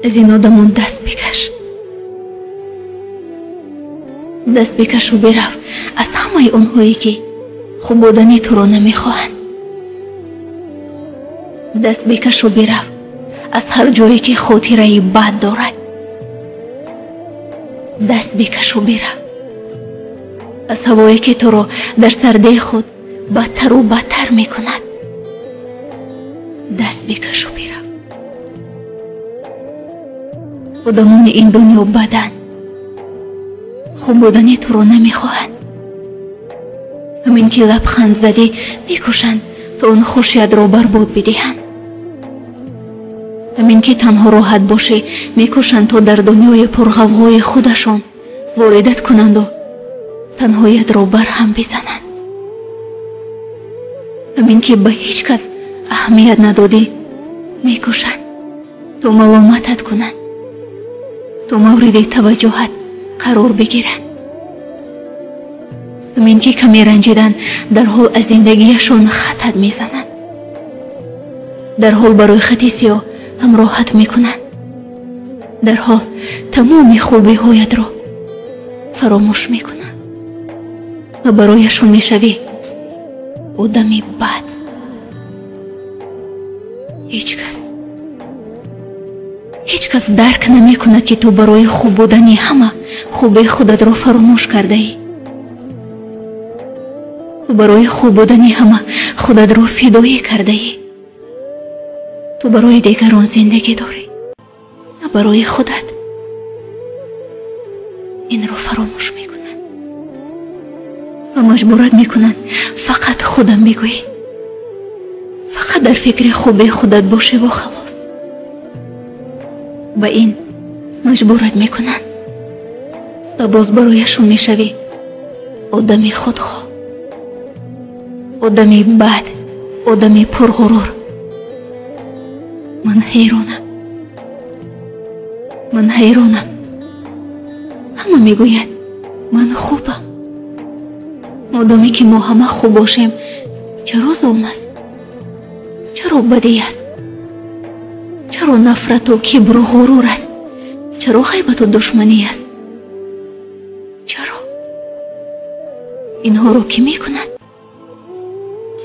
Аз ин одамон даст бикаш. Даст бикашу бирав аз ҳамаи онҳое ки хуб будани туро намехоҳанд. Даст бикашу бирав аз ҳар ҷое ки хотираи бад дорад. Даст бикашу бирав аз ҳавое ки туро дар сардаи худ бадтару бадтар мекунад. Даст бикашу бирав. Одамони ин дунё баданд, хуб будани туро намехоҳанд. Ҳамин ки лабханд задӣ мекӯшанд то он хушиятро барбод бидиҳанд. Ҳамин ки танҳо роҳат бошӣ мекӯшанд то дар дунёи пурғавғои худашон воридат кунанду танҳоятро барҳам бизананд. Ҳамин ки ба ҳеҷ кас аҳамият надодӣ мекӯшанд то маломатат кунанд, то мавриди таваҷҷӯҳат қарор бигиранд. Ҳамин ки каме ранҷиданд дарҳол аз зиндагиашон хатат мезананд, дарҳол барои хати сиёҳ ҳамроҳат мекунанд, дарҳол тамоми хубиҳоятро фаромӯш мекунанд ва барояшон мешавӣ одами бад. Ҳеҷ кас дарк намекунад ки ту барои хуб будани ҳама хубии худатро фаромӯш кардаӣ. Ту барои хуб будани ҳама худатро фидоӣ кардаӣ. Ту барои дигарон зиндагӣ дорӣ, на барои худат. Инро фаромӯш мекунанд ва маҷбурат мекунанд фақат худам бигӯӣ, фақат дар фикри хубии худат бошеву халос. Ба ин маҷбурат мекунанд ва боз барояшон мешавӣ одами худхоҳ, одами бад, одами пурғурур. Ман ҳайронам, ман ҳайронам. Ҳама мегӯяд ман хубам. Модоме ки мо ҳама хуб бошем, чаро зулм аст? Чаро бадӣ аст? Чаро нафрату кибру ғурур аст? Чаро ғайбату душманӣ аст? Чаро инҳоро кӣ мекунад?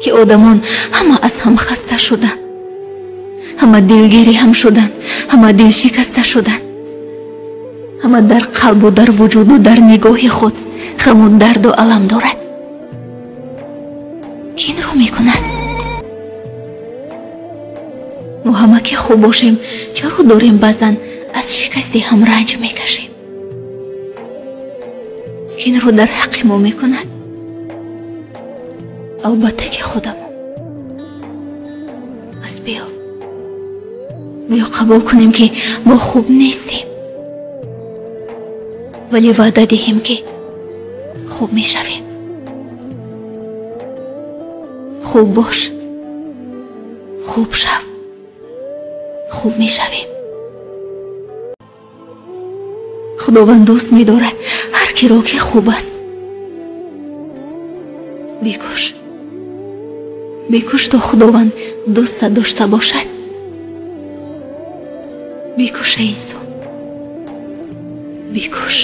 Ки одамон ҳама аз ҳам хаста шуданд, ҳама дилгири ҳам шуданд, ҳама дилшикаста шуданд, ҳама дар қалбу дар вуҷуду дар нигоҳи худ ғаму дарду алам дорад. Кӣ инро мекунад? Мо ҳама ки хуб бошем, чаро дорем баъзан аз шикасти ҳам ранҷ мекашем? Кӣ инро дар ҳаққи мо мекунад? Албатта ки худамон. Пас биё қабул кунем ки мо хуб нестем, вале ваъда диҳем ки хуб мешавем. Хуб бош, хуб шав, хуб мешавем. Худованд дӯст медорад ҳар киро ки хуб аст. Бикӯш, бикӯш то Худованд дӯстат дошта бошад. Бикӯш, эй инсон, бикӯш,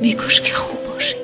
бикӯш ки хуб бошӣ.